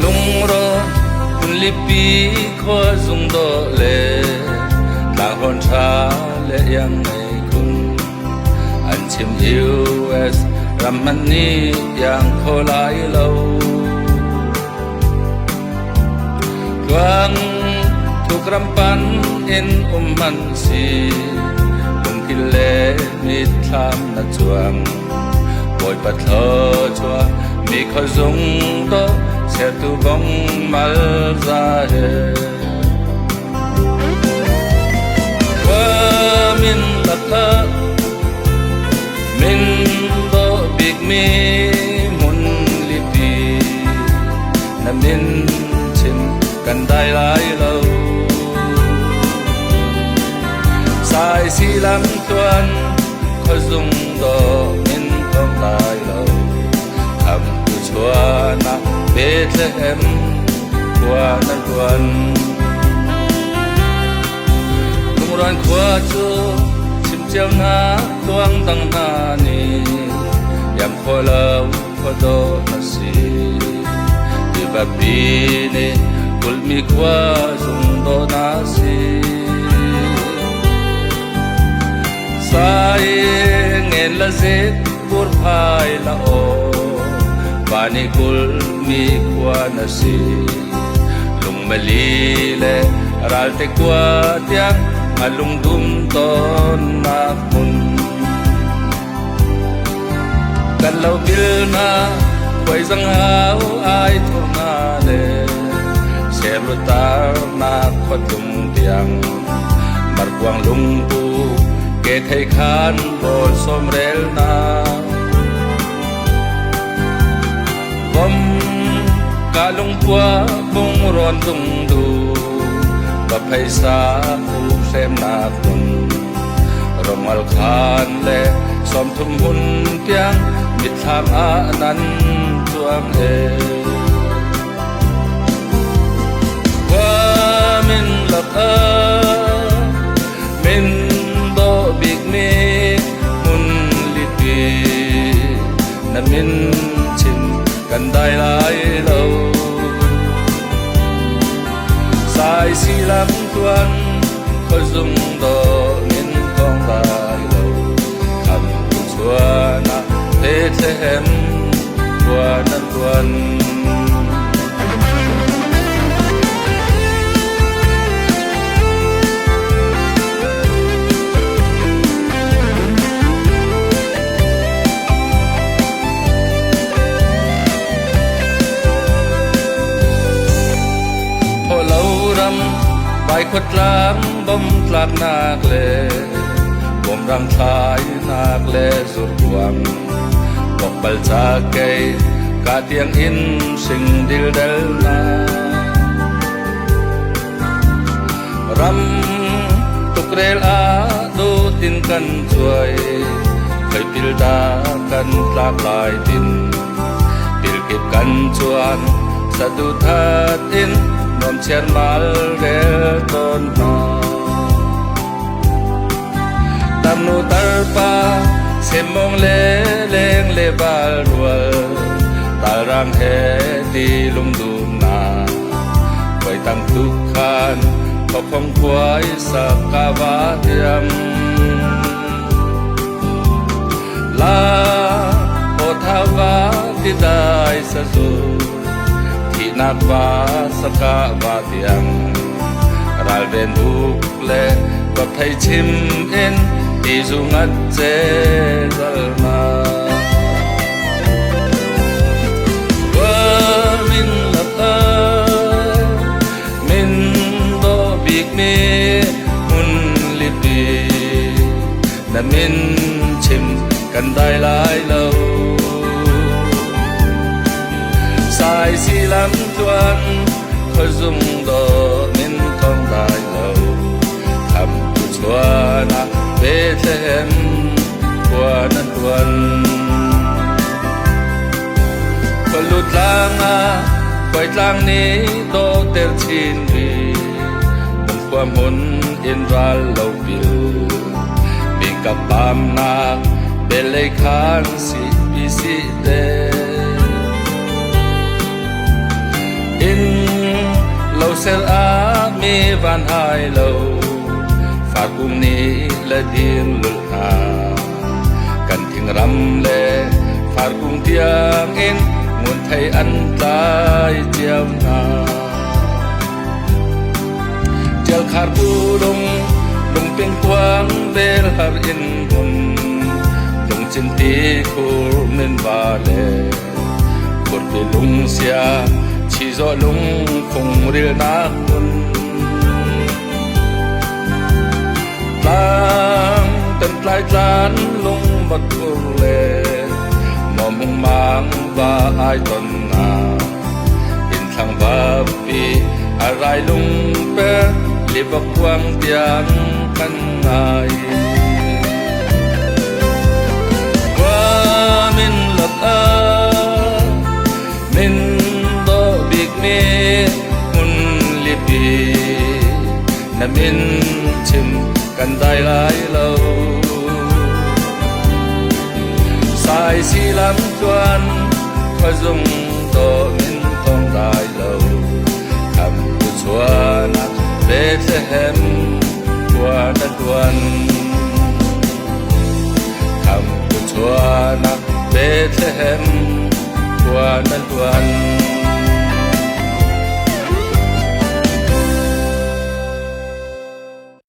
Lungrawn hmunlipi khua zung dawh le tlanghrawn ṭha le iang ngei khun an chim US ram hmanh nih iang kho lai lo. Tluang thuk ram pan in um hmanh si lungkil le mitthlam na cuang. Bawipa thluachuah mi khuazung dawh sertu bong mal za he. Khua min lakah min dawh bikmi hmun lipi na min chim kan dai lai lo. Sai si lam tluan khuazung dawh min thawng lai lo. Khamtu chuanak Bethlehem khua na hluan. Lungruan khua cu chim cio hna tuang dang hna nih iang kho lo khua dawh na si. Tiva pi nih kulhmi khua zung dawh na si. Sai ngen la zet purphai la aw van i kulhmi khua na si. Lungmali le ralte kua tiang a lungdum tawnnak hmun. Kan lo bil na khuai zang hau ai tho na le semru tar nak khuatlung tiang markuang lungpu ke thei khan rawl som rel na vom ka lungpua bung rawn dung du va phaisa u hrem nak hmun rongal khan le 30 hun tiang mitthlam ah nan cuang he. Khua min lakah min dawh bikmi hmun lipi na min chim kan dai lai lo. Sai si lam tuan khuazung dawh min thawng dai lo. Khamtu chuan ah Bethlehem khua nan tuan. Thawhlo ram Vaikhuatlang bom tlaknak le bawmrang thlainak le zurkuang bokbal ca kei ka tiang in sing dildel na ram tukrel a du tin kan cuai khoi da kan tlak lai tin pilkip kan chuan sadu that in nuam chian mal rel ton hna. Tarnu tarpa semmong le leng le bal rual talrang he ti lungdum na koi tang tuk khan khokhong khuai sak ka va tiam la o tha va ti dai sa zu thi nak va saka va tiang ral ven buk le va thei chim in ti zu ngat che zal na min la min do bik mi hun lipi na min chim kan dai lai lo. Sai si lam tuan khuazung dawh min thawng dai lo. Khamtu chuan ah Bethlehem khua na tuan. Khualu tlang ah khuai tlang nih dawhter chin rih. Lungkhua hmun in ral lo pil. Bingkap pamnak belei khan si pi si te. Leiser ah mi van hai lo, farkung nih le dir lulh hna. Kan thingram le farkung tiang in ngun thei an tlai cio hna. Ṭialkhar bu lung, lungping kuang vel har in hmun, lungcin ti khur min va le kurpi lungsia chizawh lung phung rilnak hmun. Tlang kan tlai tlan lung makur le nom hung mang va ai ton na in thlang vapi a rai lung pe libak kuang tiang kan ngai. Khua min lak ah min dawh bikmi hmun lipi na min chim kan dai lai lo. Saisi lam tluan khuazung dawh min thawng dai lo. Khamtu chuanak Bethlehem khua na tuan. Khamtu chuanak Bethlehem khua na tuan.